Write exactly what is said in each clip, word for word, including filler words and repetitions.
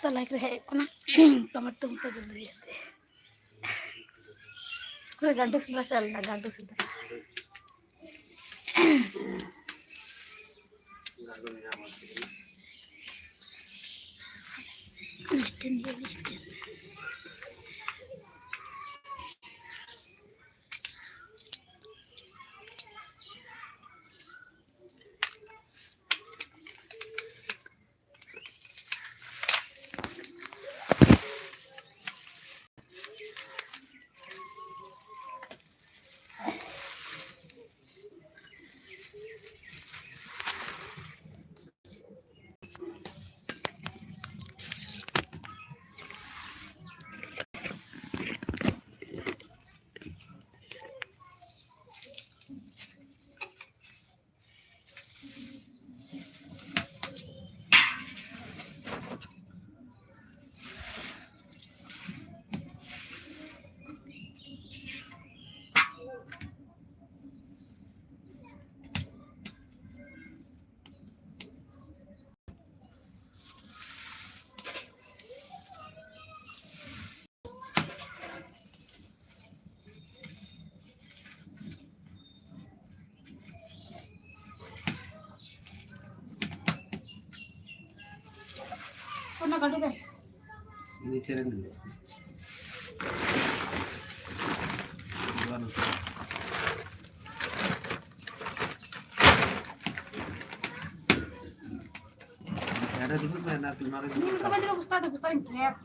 ᱛᱟᱞᱟᱭ ᱠᱚ ᱦᱮᱡ ᱠᱟᱱᱟ᱾ ᱛᱚᱢᱟᱨ ᱛᱩᱢ ᱯᱮ ᱜᱩᱞᱩᱭᱟ᱾ ᱥᱩᱠᱨᱤ ᱜᱟᱸᱰᱩ ᱥᱮᱸᱫᱽᱨᱟ ᱪᱟᱞᱟᱣ ᱞᱮᱱᱟ, ᱜᱟᱸᱰᱩ ᱥᱮᱸᱫᱽᱨᱟ᱾ ᱢᱤᱥᱴᱮᱱ ᱜᱮ ᱢᱤᱥᱴᱮᱱ᱾ ᱚᱱᱟ ᱜᱟᱹᱰᱤ ᱨᱮ᱾ ᱱᱤᱪᱮ ᱨᱮ ᱢᱮᱱᱟᱜᱼᱟ᱾ ᱱᱤᱢ ᱠᱚ ᱵᱟᱡᱽ ᱨᱮ ᱵᱚᱥᱛᱟ ᱫᱚ ᱵᱚᱥᱛᱟ ᱨᱤᱧ ᱠᱮᱫ᱾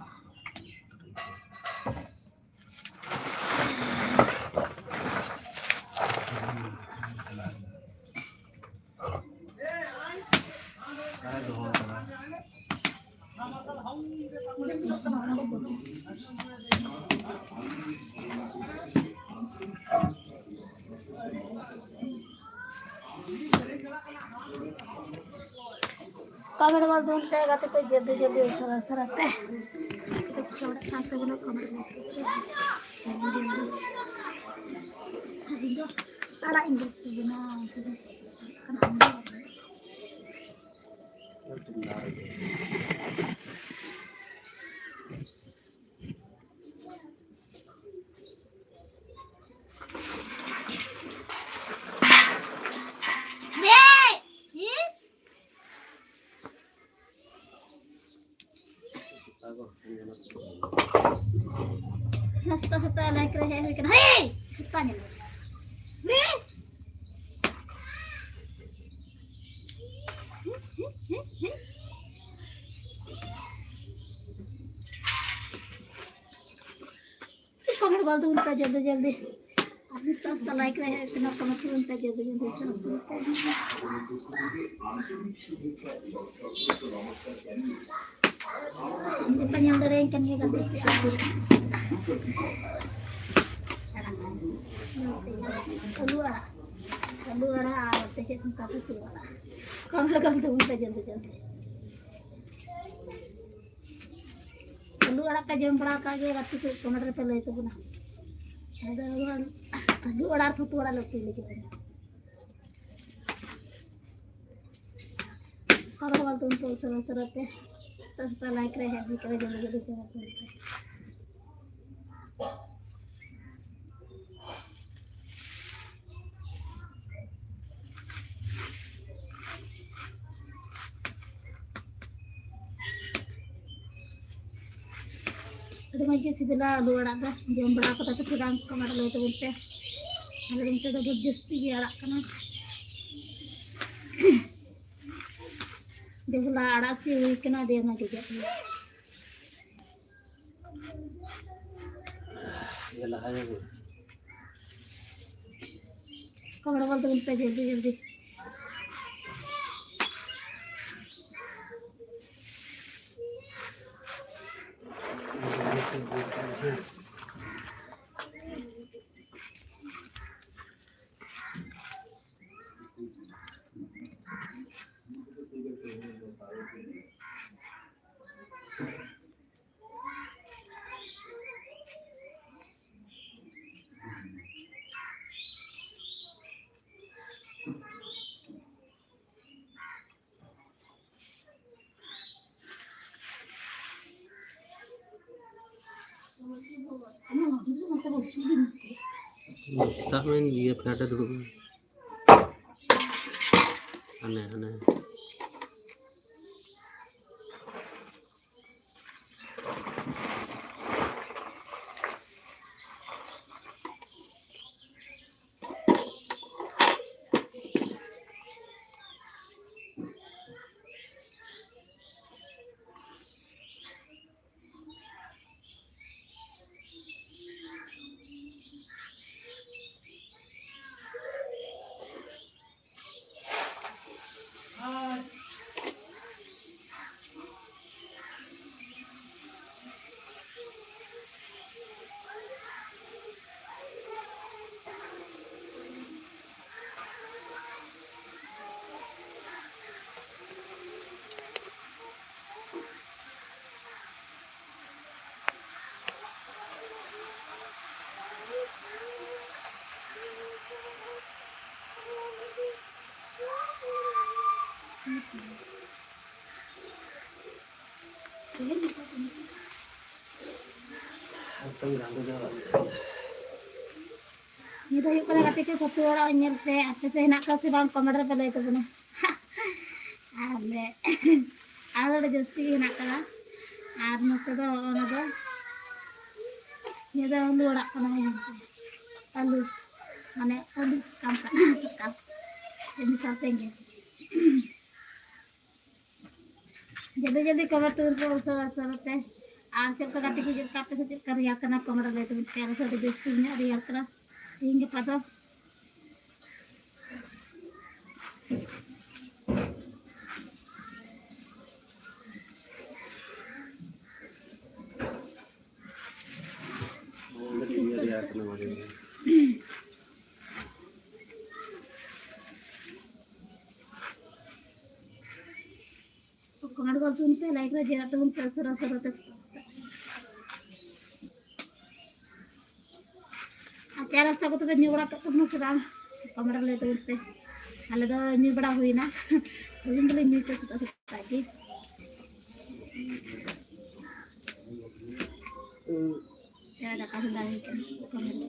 ᱠᱚᱢᱮᱱᱴ ᱢᱟ ᱫᱩᱱ ᱯᱮ ᱜᱟᱛᱮ ᱠᱚ, ᱡᱚᱞᱫᱤ ᱡᱚᱞᱫᱤ ᱩᱥᱟᱹᱨᱟ ᱩᱥᱟᱹᱨᱟ ᱛᱮ᱾ ᱠᱟᱱ ᱛᱟᱵᱚᱱᱟ ᱠᱚᱢᱮᱱᱴ ᱢᱟ᱾ ᱤᱧ ᱫᱚ ᱟᱲᱟᱜ ᱤᱧ ᱫᱚ ᱵᱮᱱᱟᱣ ᱠᱟᱱᱟ᱾ ᱟᱨ ᱪᱚᱸᱫᱟ ᱨᱮᱜᱮ᱾ ᱱᱟᱥᱛᱟ ᱥᱮᱛᱟᱜ ᱞᱟᱭᱤᱠ ᱨᱮ ᱦᱮᱡ ᱦᱩᱭ ᱠᱟᱱᱟ᱾ ᱦᱮᱭ! ᱥᱮᱛᱟ ᱧᱮᱞ ᱢᱮ᱾ ᱦᱮᱭ! ᱠᱚᱢᱮᱱᱴ ᱜᱚᱞ ᱛᱟᱵᱚᱱ ᱯᱮ ᱡᱚᱞᱫᱤ ᱡᱚᱞᱫᱤ᱾ ᱟᱨ ᱱᱟᱥᱛᱟ ᱥᱮᱛᱟᱜ ᱞᱟᱭᱤᱠ ᱨᱮ ᱦᱮᱡ ᱠᱟᱱᱟ, ᱠᱚᱢᱮᱱᱴ ᱛᱟᱵᱚᱱ ᱯᱮ ᱡᱚᱞᱫᱤ ᱡᱚᱞᱫᱤ᱾ ᱵᱟᱯᱮ ᱧᱮᱞ ᱫᱟᱲᱮᱭᱟᱹᱧ ᱠᱟᱱ ᱜᱮᱭᱟ ᱜᱟᱛᱮ ᱯᱮ ᱟᱨ ᱟᱹᱞᱩ ᱟᱲᱟᱜ, ᱟᱹᱞᱩ ᱟᱲᱟᱜ ᱟᱨ ᱛᱮᱦᱮᱧ ᱚᱱᱠᱟ ᱠᱚ ᱩᱛᱩ ᱟᱲᱟᱜ᱾ ᱠᱚᱢ ᱞᱟᱜᱟᱣ ᱛᱟᱵᱚᱱ ᱯᱮ ᱡᱚᱞᱫᱤ ᱡᱚᱞᱫᱤ᱾ ᱟᱹᱞᱩ ᱟᱲᱟᱜ ᱯᱮ ᱡᱚᱢ ᱵᱟᱲᱟ ᱟᱠᱟᱫ ᱜᱮᱭᱟ ᱜᱟᱛᱮ ᱠᱚ? ᱠᱚᱢᱮᱱᱴ ᱨᱮᱯᱮ ᱞᱟᱹᱭ ᱛᱟᱵᱚᱱᱟ᱾ ᱟᱫᱚ ᱟᱹᱞᱩ ᱟᱲᱟᱜ ᱟᱨ ᱯᱷᱩᱴᱩ ᱟᱲᱟᱜ ᱞᱮ ᱩᱛᱩᱭ ᱞᱟᱹᱜᱤᱫ᱾ ᱠᱚᱢᱮᱱᱴ ᱜᱚᱞ ᱛᱟᱵᱚᱱ ᱯᱮ ᱩᱥᱟᱹᱨᱟ ᱩᱥᱟᱹᱨᱟ ᱛᱮ᱾ ᱥᱮᱛᱟᱜ ᱥᱮᱛᱟᱜ ᱞᱟᱭᱤᱠ ᱨᱮ ᱦᱮᱡ ᱦᱩᱭ ᱠᱟᱱᱟ, ᱡᱚᱞᱫᱤ ᱡᱚᱞᱫᱤ ᱠᱚᱢᱮᱱᱴ ᱛᱟᱵᱚᱱ ᱯᱮ᱾ ᱟᱹᱰᱤ ᱢᱚᱡᱽ ᱜᱮ ᱥᱤᱵᱤᱞᱟ ᱟᱹᱞᱩ ᱟᱲᱟᱜ ᱫᱚ᱾ ᱡᱚᱢ ᱵᱟᱲᱟ ᱠᱟᱫᱟ ᱯᱮ ᱥᱮ ᱵᱟᱝ? ᱠᱚᱢᱮᱱᱴ ᱞᱟᱹᱭ ᱛᱟᱵᱚᱱ ᱯᱮ᱾ ᱟᱞᱮ ᱚᱱᱛᱮ ᱫᱚ ᱟᱹᱰᱤ ᱡᱟᱹᱥᱛᱤ ᱜᱮ ᱟᱲᱟᱜ ᱠᱟᱱᱟ᱾ ᱫᱮᱣᱞᱟ ᱟᱲᱟᱜ ᱥᱤ ᱦᱩᱭ ᱠᱟᱱᱟ, ᱫᱮᱣ ᱚᱱᱟ ᱜᱮ ᱜᱮᱫ ᱦᱩᱭᱩᱜᱼᱟ᱾ ᱤᱭᱟᱹ ᱞᱟᱦᱟᱭᱟ ᱵᱚ᱾ ᱠᱚᱢᱮᱱᱴ ᱜᱚᱞ ᱛᱟᱵᱚᱱ ᱯᱮ ᱡᱚᱞᱫᱤ ᱡᱚᱞᱫᱤ᱾ ᱥᱮᱛᱟᱜ ᱢᱟ ᱤᱭᱟᱹ ᱯᱷᱮᱰ ᱨᱮ ᱫᱩᱲᱩᱵ ᱢᱮ᱾ ᱦᱟᱱᱮ, ᱦᱟᱱᱮ᱾ ᱱᱤᱭᱟᱹ ᱫᱚ ᱦᱩᱭᱩᱜ ᱠᱟᱱᱟ ᱜᱟᱛᱮ ᱠᱚ ᱯᱷᱟᱹᱛᱩ ᱚᱲᱟᱜ ᱧᱮᱞ ᱯᱮ, ᱟᱯᱮ ᱥᱮᱫ ᱦᱮᱱᱟᱜ ᱠᱚᱣᱟ ᱥᱮ ᱵᱟᱝ comment ᱨᱮᱯᱮ ᱞᱟᱹᱭ ᱛᱟᱵᱚᱱᱟ᱾ ᱟᱨ ᱞᱮ, ᱟᱨ ᱟᱹᱰᱤ ᱡᱟᱹᱥᱛᱤ ᱜᱮ ᱦᱮᱱᱟᱜ ᱠᱟᱫᱟ᱾ ᱟᱨ ᱱᱚᱛᱮ ᱫᱚ ᱚᱱᱟ ᱫᱚ, ᱱᱤᱭᱟᱹ ᱫᱚ ᱟᱹᱞᱩ ᱟᱲᱟᱜ ᱠᱟᱱᱟ, ᱟᱹᱞᱩ, ᱢᱟᱱᱮ ᱟᱹᱞᱩ ᱥᱟᱠᱟᱢ ᱠᱟᱱᱟ, ᱥᱟᱠᱟᱢ ᱢᱮᱥᱟ ᱛᱮᱜᱮ᱾ ᱡᱚᱞᱫᱤ ᱡᱚᱞᱫᱤ comment ᱛᱟᱵᱚᱱ ᱯᱮ ᱩᱥᱟᱹᱨᱟ ᱩᱥᱟᱹᱨᱟ ᱛᱮ᱾ ᱟᱨ ᱪᱮᱫ ᱞᱮᱠᱟ ᱜᱟᱛᱮ ᱠᱚ, ᱪᱮᱫ ᱞᱮᱠᱟ ᱟᱯᱮ ᱥᱮᱫ ᱪᱮᱫ ᱞᱮᱠᱟ ᱨᱮᱭᱟᱲ ᱠᱟᱱᱟ comment ᱨᱮ ᱞᱟᱹᱭ ᱛᱟᱵᱚᱱ ᱯᱮ᱾ ᱟᱞᱮ ᱥᱮᱫ ᱟᱹᱰᱤ ᱡᱟᱹᱥᱛᱤ ᱧᱚᱜ ᱨᱮᱭᱟᱲ ᱠᱟᱱᱟ ᱛᱮᱦᱮᱧ ᱜᱟᱯᱟ ᱫᱚ᱾ Comment ᱜᱚᱞ ᱛᱟᱵᱚᱱ ᱯᱮ, like ᱨᱮ ᱡᱮᱨᱟᱜ ᱛᱟᱵᱚᱱ ᱯᱮ ᱩᱥᱟᱹᱨᱟ ᱩᱥᱟᱹᱨᱟ ᱛᱮ᱾ ᱟᱨ ᱪᱟ ᱱᱟᱥᱛᱟ ᱠᱚᱫᱚ ᱯᱮ ᱧᱩ ᱵᱟᱲᱟ ᱠᱮᱫ ᱛᱟᱵᱚᱱᱟ ᱥᱮ ᱵᱟᱝ? comment ᱨᱮ ᱞᱟᱹᱭ ᱛᱟᱵᱚᱱ ᱯᱮ᱾ ᱟᱞᱮ ᱫᱚ ᱧᱩ ᱵᱟᱲᱟ ᱦᱩᱭᱱᱟ᱾ ᱟᱹᱞᱤᱧ ᱫᱚᱞᱤᱧ ᱧᱩ ᱠᱮᱫᱟ ᱥᱮᱛᱟᱜ ᱥᱮᱛᱟᱜ ᱜᱮ᱾ ᱪᱟ ᱫᱟᱠᱟ ᱪᱚᱸᱫᱟ ᱦᱩᱭ ᱠᱟᱱᱟ᱾ comment ᱨᱮ᱾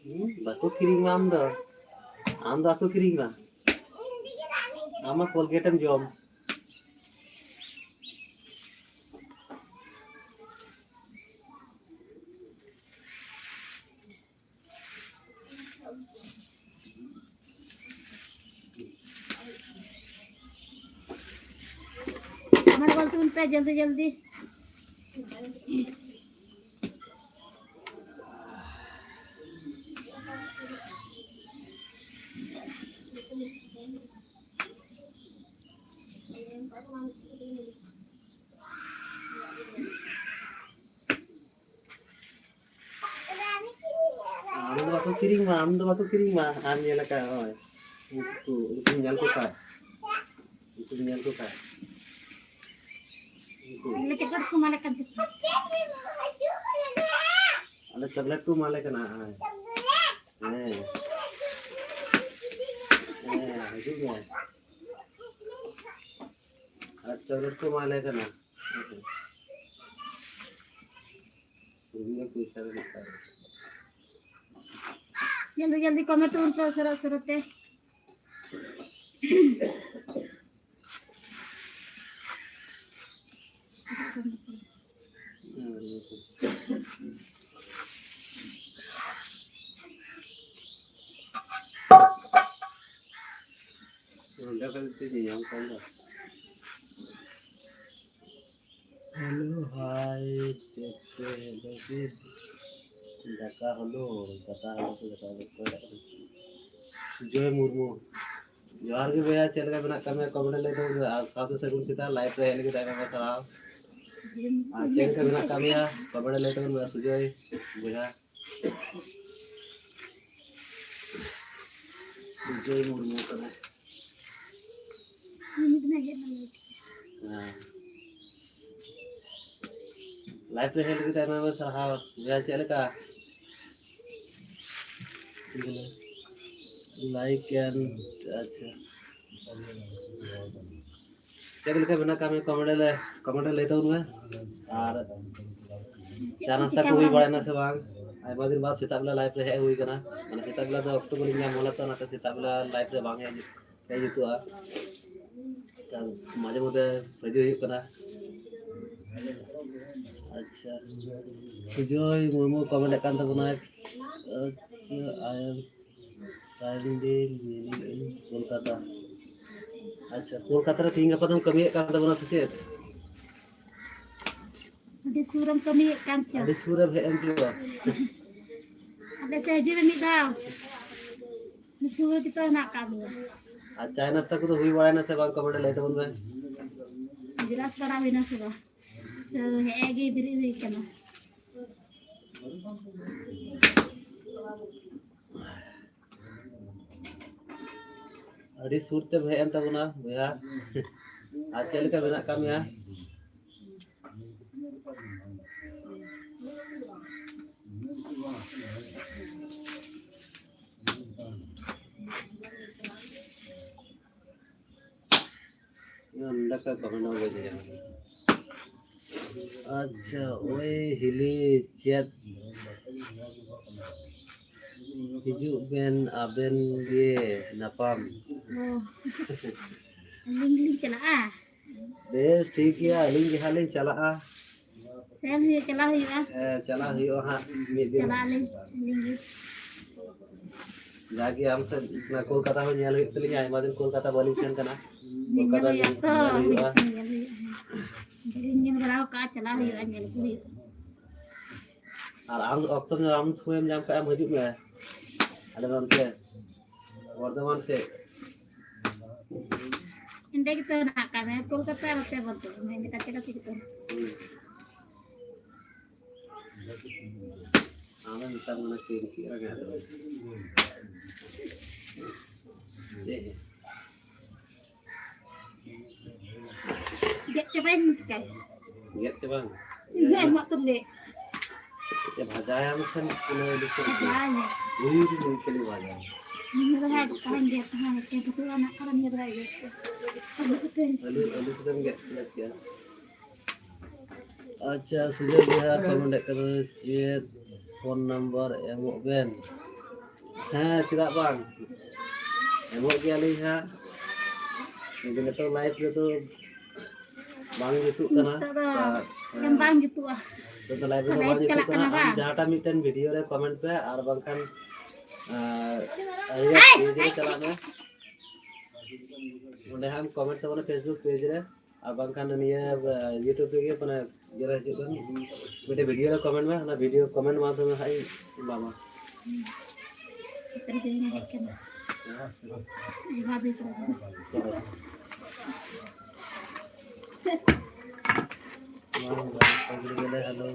ᱦᱩᱸ, ᱵᱟᱠᱚ ᱠᱤᱨᱤᱧ ᱢᱟ ᱟᱢ ᱫᱚ᱾ ᱟᱢ ᱫᱚ ᱵᱟᱠᱚ ᱠᱤᱨᱤᱧ ᱢᱟ᱾ ᱟᱢ ᱢᱟ Colgate ᱮᱢ ᱡᱚᱢ᱾ comment ᱜᱚᱞ ᱛᱟᱵᱚᱱ ᱯᱮ ᱡᱚᱞᱫᱤ ᱡᱚᱞᱫᱤ᱾ ᱟᱢ ᱫᱚ ᱵᱟᱠᱚ ᱠᱤᱨᱤᱧ ᱢᱟ, ᱟᱢ ᱫᱚ ᱵᱟᱠᱚ ᱠᱤᱨᱤᱧ ᱢᱟ, ᱟᱢ ᱧᱮᱞ ᱟᱠᱟᱫ ᱱᱚᱜᱼᱚᱭ᱾ ᱩᱱᱠᱩ, ᱩᱱᱠᱩᱢ ᱧᱮᱞ ᱠᱚ ᱠᱷᱟᱡ, ᱩᱱᱠᱩᱢ ᱧᱮᱞ ᱠᱚ ᱠᱷᱟᱡ᱾ ᱩᱱᱠᱩ᱾ ᱞᱮᱠᱮ ᱠᱚ ᱮᱢᱟᱞᱮ ᱠᱟᱱ ᱛᱟᱦᱮᱸ᱾ ᱟᱞᱮ ᱪᱚᱠᱞᱮᱴ ᱠᱚ ᱮᱢᱟᱞᱮ ᱠᱟᱱᱟ, ᱦᱮᱸ᱾ ᱦᱮᱸ᱾ ᱦᱮᱸ, ᱦᱤᱡᱩᱜ ᱢᱮ᱾ ᱟᱨ ᱪᱚᱠᱞᱮᱴ ᱠᱚ ᱮᱢᱟᱞᱮ ᱠᱟᱱᱟ᱾ ᱦᱮᱸ᱾ ᱯᱚᱭᱥᱟ ᱵᱟᱹᱱᱩᱜ ᱛᱟᱞᱮᱭᱟ᱾ ᱡᱚᱞᱫᱤ ᱡᱚᱞᱫᱤ ᱠᱚᱢᱮᱱᱴ ᱛᱟᱵᱚᱱ ᱯᱮ ᱩᱥᱟᱹᱨᱟ ᱩᱥᱟᱹᱨᱟ ᱛᱮ᱾ ᱱᱚᱰᱮ ᱠᱷᱚᱱ ᱯᱮ ᱧᱮᱧᱟᱢ ᱠᱟᱱ ᱫᱚ᱾ ᱦᱮᱞᱳ, ᱦᱟᱭ, ᱪᱮᱫ ᱯᱮ ᱞᱟᱹᱜᱤᱫ? ᱫᱟᱠᱟ ᱦᱚᱞᱚ, ᱫᱟᱠᱟ ᱦᱚᱞᱚ ᱠᱚ, ᱫᱟᱠᱟ ᱦᱚᱞᱚ ᱠᱚ᱾ ᱥᱩᱡᱚᱭ ᱢᱩᱨᱢᱩ, ᱡᱚᱦᱟᱨ ᱜᱮ ᱵᱚᱭᱦᱟ, ᱪᱮᱫ ᱞᱮᱠᱟ ᱢᱮᱱᱟᱜ ᱠᱟᱜ ᱢᱮᱭᱟ? ᱠᱚᱢᱮᱱᱴ ᱨᱮ ᱞᱟᱹᱭ ᱛᱟᱵᱚᱱ ᱢᱮ᱾ ᱟᱨ ᱥᱟᱶᱛᱮ ᱥᱟᱹᱜᱩᱱ ᱥᱮᱛᱟᱜ, ᱞᱟᱭᱤᱵᱷ ᱨᱮ ᱦᱮᱡ ᱞᱟᱹᱜᱤᱫ ᱟᱭᱢᱟ ᱟᱭᱢᱟ ᱥᱟᱨᱦᱟᱣ᱾ ᱟᱨ ᱪᱮᱫ ᱞᱮᱠᱟ ᱢᱮᱱᱟᱜ ᱠᱟᱜ ᱢᱮᱭᱟ? ᱠᱚᱢᱮᱱᱴ ᱨᱮ ᱞᱟᱹᱭ ᱛᱟᱵᱚᱱ ᱢᱮ, ᱥᱩᱡᱚᱭ ᱵᱚᱭᱦᱟ᱾ ᱥᱩᱡᱚᱭ ᱢᱩᱨᱢᱩ ᱠᱟᱱᱟᱭ᱾ ᱦᱮᱸ᱾ ᱞᱟᱭᱤᱵᱷ ᱨᱮ ᱦᱮᱡ ᱞᱟᱹᱜᱤᱫ ᱟᱭᱢᱟ ᱟᱭᱢᱟ ᱥᱟᱨᱦᱟᱣ᱾ ᱵᱚᱭᱦᱟ, ᱪᱮᱫ ᱞᱮᱠᱟ? ᱞᱟᱭᱤᱠ ᱮᱱᱰ, ᱟᱪᱪᱷᱟ᱾ ᱪᱮᱫ ᱞᱮᱠᱟ ᱢᱮᱱᱟᱜ ᱠᱟᱜ ᱢᱮᱭᱟ? ᱠᱚᱢᱮᱱᱴ ᱨᱮ, ᱠᱚᱢᱮᱱᱴ ᱨᱮ ᱞᱟᱹᱭ ᱛᱟᱵᱚᱱ ᱢᱮ᱾ ᱟᱨ ᱪᱟ ᱱᱟᱥᱛᱟ ᱠᱚ ᱦᱩᱭ ᱵᱟᱲᱟᱭᱱᱟ ᱥᱮ ᱵᱟᱝ? ᱟᱭᱢᱟ ᱫᱤᱱ ᱵᱟᱫ ᱥᱮᱛᱟᱜ ᱵᱮᱞᱟ ᱞᱟᱭᱤᱵᱷ ᱨᱮ ᱦᱮᱡ ᱦᱩᱭ ᱠᱟᱱᱟ᱾ ᱢᱟᱱᱮ ᱥᱮᱛᱟᱜ ᱵᱮᱞᱟ ᱫᱚ ᱚᱠᱛᱚ ᱵᱟᱹᱞᱤᱧ ᱧᱟᱢ ᱦᱚᱞᱟ ᱛᱚ, ᱚᱱᱟᱛᱮ ᱥᱮᱛᱟᱜ ᱵᱮᱞᱟ ᱞᱟᱭᱤᱵᱷ ᱨᱮ ᱵᱟᱝ ᱦᱮᱡ, ᱦᱮᱡ ᱡᱩᱛᱩᱜᱼᱟ᱾ ᱢᱟᱡᱷᱮ ᱢᱚᱫᱽᱫᱷᱮ ᱦᱤᱡᱩᱜ ᱦᱩᱭᱩᱜ ᱠᱟᱱᱟ᱾ ᱟᱪᱪᱷᱟ, ᱥᱩᱡᱚᱭ ᱢᱩᱨᱢᱩ ᱠᱚᱢᱮᱱᱴ ᱮᱫ ᱠᱟᱱ ᱛᱟᱵᱚᱱᱟᱭ᱾ ᱟᱪᱪᱷᱟ, I am currently living in Kolkata. ᱟᱪᱪᱷᱟ, ᱠᱳᱞᱠᱟᱛᱟ ᱨᱮ ᱛᱤᱦᱤᱧ ᱜᱟᱯᱟ ᱫᱚᱢ ᱠᱟᱹᱢᱤᱭᱮᱫ ᱠᱟᱱ ᱛᱟᱵᱚᱱᱟ ᱥᱮ ᱪᱮᱫ? ᱟᱹᱰᱤ ᱥᱩᱨᱮᱢ ᱠᱟᱹᱢᱤᱭᱮᱫ ᱠᱟᱱ ᱪᱚ᱾ ᱟᱹᱰᱤ ᱥᱩᱨᱮᱢ ᱦᱮᱡ ᱮᱱ ᱪᱚ᱾ ᱟᱞᱮ ᱥᱮᱫ ᱦᱤᱡᱩᱜ ᱢᱮ ᱢᱤᱫ ᱫᱷᱟᱣ᱾ ᱥᱩᱨ ᱜᱮᱛᱚ ᱦᱮᱱᱟᱜ ᱠᱟᱜ ᱢᱮᱭᱟ᱾ ᱟᱨ ᱪᱟᱭ ᱱᱟᱥᱛᱟ ᱠᱚᱫᱚ ᱦᱩᱭ ᱵᱟᱲᱟᱭᱱᱟ ᱥᱮ ᱵᱟᱝ? ᱠᱚᱢᱮᱱᱴ ᱨᱮ ᱞᱟᱹᱭ ᱛᱟᱵᱚᱱ ᱯᱮ᱾ ᱵᱨᱟᱥ ᱵᱟᱲᱟ ᱦᱩᱭᱱᱟ ᱥᱮ ᱵᱟᱝ? ᱛᱚ ᱦᱮᱸ ᱜᱮ ᱵᱮᱨᱮᱫ ᱦᱩᱭ ᱠᱟᱱᱟ᱾ ᱟᱹᱰᱤ ᱥᱩᱨ ᱛᱮᱢ ᱦᱮᱡ ᱮᱱ ᱛᱟᱵᱚᱱᱟ ᱵᱚᱭᱦᱟ᱾ ᱟᱨ ᱪᱮᱫ ᱞᱮᱠᱟ ᱢᱮᱱᱟᱜ ᱟᱠᱟᱫ ᱢᱮᱭᱟ? ᱱᱚᱰᱮ ᱠᱷᱚᱡ comment ᱦᱚᱸ ᱵᱟᱹᱧ ᱧᱮᱞ ᱠᱟᱫᱟ᱾ ᱟᱪᱪᱷᱟ, ᱳᱭ ᱦᱤᱞᱤ ᱪᱮᱫ ᱦᱤᱡᱩᱜ ᱵᱮᱱ ᱟᱵᱮᱱ ᱜᱮ ᱧᱟᱯᱟᱢ᱾ ᱚ᱾ ᱟᱹᱞᱤᱧ ᱜᱮᱞᱤᱧ ᱪᱟᱞᱟᱜᱼᱟ? ᱵᱮᱥ, ᱴᱷᱤᱠ ᱜᱮᱭᱟ, ᱟᱹᱞᱤᱧ ᱜᱮ ᱦᱟᱸᱜ ᱞᱤᱧ ᱪᱟᱞᱟᱜᱼᱟ᱾ ᱥᱮᱱ ᱦᱩᱭᱩᱜ, ᱪᱟᱞᱟᱣ ᱦᱩᱭᱩᱜᱼᱟ᱾ ᱦᱮᱸ, ᱪᱟᱞᱟᱜ ᱦᱩᱭᱩᱜᱼᱟ ᱦᱟᱸᱜ ᱢᱤᱫ ᱫᱤᱱ᱾ ᱪᱟᱞᱟᱜ ᱟᱹᱞᱤᱧ, ᱟᱹᱞᱤᱧ ᱜᱮ᱾ ᱡᱟᱜᱮ ᱟᱢ ᱥᱮᱫ ᱚᱱᱟ ᱠᱳᱞᱠᱟᱛᱟ ᱦᱚᱸ ᱧᱮᱞ ᱦᱩᱭᱩᱜ ᱛᱟᱹᱞᱤᱧᱟ, ᱟᱭᱢᱟ ᱫᱤᱱ ᱠᱳᱞᱠᱟᱛᱟ ᱵᱟᱹᱞᱤᱧ ᱥᱮᱱ ᱠᱟᱱᱟ᱾ ᱧᱮᱧᱮᱞ ᱠᱳᱞᱠᱟᱛᱟ ᱦᱩᱭᱩᱜᱼᱟ ᱛᱚ, ᱧᱮᱞ ᱦᱩᱭᱩᱜᱼᱟ᱾ ᱧᱮᱧᱮᱞ ᱦᱩᱭᱩᱜᱼᱟ᱾ ᱵᱟᱹᱞᱤᱧ ᱧᱮᱞ ᱵᱟᱲᱟ ᱟᱠᱟᱫᱼᱟ, ᱪᱟᱞᱟᱣ ᱦᱩᱭᱩᱜᱼᱟ, ᱧᱮᱞ ᱟᱹᱜᱩ ᱦᱩᱭᱩᱜᱼᱟ᱾ ᱟᱨ ᱟᱢ ᱚᱠᱛᱚ ᱧᱟᱢ, ᱟᱢ ᱥᱚᱢᱚᱭᱮᱢ ᱧᱟᱢ ᱠᱷᱟᱡ ᱮᱢ ᱦᱤᱡᱩᱜ ᱢᱮ ᱟᱞᱮ ᱱᱚᱱᱛᱮ ᱵᱚᱨᱫᱷᱚᱢᱟᱱ ᱥᱮᱫ᱾ ᱚᱸᱰᱮ ᱜᱮᱛᱚ ᱦᱮᱱᱟᱜ ᱟᱠᱟᱫ ᱢᱮ, ᱠᱳᱞᱠᱟᱛᱟ ᱟᱨ ᱱᱚᱛᱮ ᱵᱚᱨᱫᱷᱚᱢᱟᱱ, ᱢᱮᱱ ᱞᱮᱠᱟ ᱪᱮᱫ ᱠᱟᱛᱮ ᱜᱮᱛᱚ᱾ ᱟᱢᱮᱢ ᱢᱮᱛᱟᱢ ᱠᱟᱱᱟ ᱪᱮᱫ ᱪᱮᱫ ᱨᱮᱱᱟᱜ ᱪᱮᱫ? ᱜᱮᱫ ᱪᱟᱵᱟᱭ ᱢᱮ ᱪᱤᱠᱟᱹᱭᱟ? ᱜᱮᱫ ᱪᱟᱵᱟ ᱢᱮ᱾ ᱤᱧ ᱦᱚᱸ ᱟᱭᱢᱟ ᱩᱛᱟᱹᱨ ᱞᱮ᱾ ᱪᱮᱫ ᱵᱷᱟᱡᱟᱭᱟᱢ ᱥᱮ ᱠᱳᱱᱳ ᱤᱭᱟᱹ ᱠᱚ? ᱵᱷᱟᱡᱟᱭᱟᱢ᱾ ᱩᱭ ᱨᱮ ᱩᱭ ᱠᱷᱟᱹᱞᱤ ᱵᱷᱟᱡᱟᱭᱟᱢ᱾ ᱤᱧ ᱦᱚᱸ ᱨᱚᱦᱚᱭ ᱜᱚᱴᱟᱧ ᱜᱮᱫ ᱛᱟᱦᱮᱸᱫ, ᱮᱠᱮᱱ ᱵᱷᱩᱴᱩ ᱟᱲᱟᱜ ᱠᱟᱨᱚᱱ ᱤᱧ ᱨᱚᱦᱚᱭ ᱜᱮᱫ ᱠᱚ᱾ ᱟᱹᱞᱩ ᱥᱟᱛᱮ᱾ ᱟᱹᱞᱩ, ᱟᱹᱞᱩ ᱥᱟᱛᱮᱢ ᱜᱮᱫ ᱠᱮᱫᱟ ᱪᱮᱫ? ᱟᱪᱪᱷᱟ, ᱥᱩᱡᱚᱭ ᱵᱚᱭᱦᱟ comment ᱮᱫ ᱠᱟᱱᱟ, ᱪᱮᱫ phone number ᱮᱢᱚᱜ ᱵᱮᱱ? ᱦᱮᱸ, ᱪᱮᱫᱟᱜ ᱵᱟᱝ? ᱮᱢᱚᱜ ᱜᱮᱭᱟᱞᱤᱧ ᱦᱟᱸᱜ᱾ ᱠᱤᱱᱛᱩ ᱱᱤᱛᱚᱜ live ᱨᱮᱫᱚ ᱵᱟᱝ ᱡᱩᱛᱩᱜ ᱠᱟᱱᱟ᱾ ᱱᱤᱛᱚᱜ ᱫᱚ ᱟᱨ, ᱮᱢ ᱵᱟᱝ ᱡᱩᱛᱩᱜᱼᱟ᱾ ᱱᱤᱛᱚᱜ ᱫᱚ live ᱨᱮᱫᱚ live ᱵᱟᱝ ᱡᱩᱛᱩᱜ ᱪᱟᱞᱟᱜ ᱠᱟᱱᱟ᱾ ᱠᱟᱱᱟ ᱟᱢ ᱵᱟᱝ? ᱡᱟᱦᱟᱸᱴᱟᱜ ᱢᱤᱫᱴᱮᱱ video ᱨᱮ comment ᱯᱮ, ᱟᱨ ᱵᱟᱝᱠᱷᱟᱱ, ᱟᱨ, ᱟᱞᱮᱭᱟᱜ ᱟᱭ, page ᱨᱮ ᱟᱭ, ᱪᱟᱞᱟᱜ ᱢᱮ᱾ ᱚᱸᱰᱮ ᱦᱟᱸᱜ comment ᱛᱟᱵᱚᱱᱟ Facebook page ᱨᱮ, ᱟᱨ ᱵᱟᱝᱠᱷᱟᱱ ᱱᱤᱭᱟᱹ, ᱟ, YouTube ᱨᱮᱜᱮ ᱢᱟᱱᱮ ᱤᱭᱟᱹ ᱨᱮ ᱦᱤᱡᱩᱜ ᱠᱟᱱ ᱢᱤᱫᱴᱮᱱ video ᱨᱮ comment ᱢᱮ, ᱚᱱᱟ video comment ᱢᱟᱫᱽᱫᱷᱚᱢᱮ ᱦᱟᱸᱜ ᱤᱧ ᱮᱢᱟᱢᱟ᱾ ᱪᱮᱫ ᱛᱟᱹᱨᱤᱠᱷ ᱨᱮ ᱦᱮᱡ ᱠᱟᱱᱟ? ᱮᱵᱷᱟ ᱫᱩᱭ ᱛᱟᱹᱨᱤᱠᱷ ᱨᱮ᱾ ᱵᱟᱝ, ᱵᱟᱝ, ᱠᱚᱢ ᱨᱮᱜᱮ ᱞᱮ ᱦᱮᱞᱳ᱾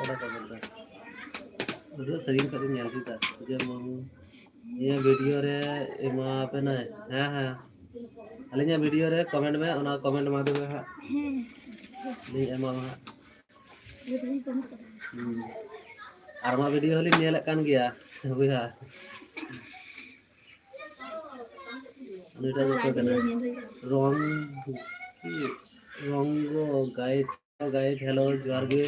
ᱚᱸᱰᱮ ᱠᱚ ᱵᱚᱞᱮ᱾ ᱩᱱᱟᱹᱜ ᱥᱟᱺᱜᱤᱧ ᱠᱷᱚᱱ ᱞᱤᱧ ᱧᱮᱞ ᱠᱮᱫᱟ, ᱥᱩᱡᱚᱭ ᱢᱩᱨᱢᱩ᱾ ᱱᱤᱭᱟᱹ ᱵᱷᱤᱰᱤᱭᱳ ᱨᱮ ᱮᱢᱟ ᱯᱮ ᱱᱟᱭ᱾ ᱦᱮᱸ, ᱦᱮᱸ, ᱟᱹᱞᱤᱧᱟᱜ ᱵᱷᱤᱰᱤᱭᱳ ᱨᱮ ᱠᱚᱢᱮᱱᱴ ᱢᱮ, ᱚᱱᱟ ᱠᱚᱢᱮᱱᱴ ᱢᱟᱫᱽᱫᱷᱚᱢ ᱜᱮ ᱦᱟᱸᱜ ᱞᱤᱧ ᱮᱢᱟᱢᱟ ᱦᱟᱸᱜ᱾ ᱦᱩᱸ᱾ ᱟᱨ ᱟᱢᱟᱜ ᱵᱷᱤᱰᱤᱭᱳ ᱦᱚᱸᱞᱤᱧ ᱧᱮᱞᱮᱫ ᱠᱟᱱ ᱜᱮᱭᱟ ᱵᱚᱭᱦᱟ᱾ ᱩᱱᱤᱴᱟᱜ ᱫᱚ ᱚᱠᱚᱭ ᱠᱟᱱᱟᱭ? ᱨᱚᱝ, ᱨᱚᱝᱜᱚ ᱜᱟᱭᱤᱰ, ᱜᱟᱭᱤᱰ, ᱦᱮᱞᱳ, ᱡᱚᱦᱟᱨ ᱜᱮ᱾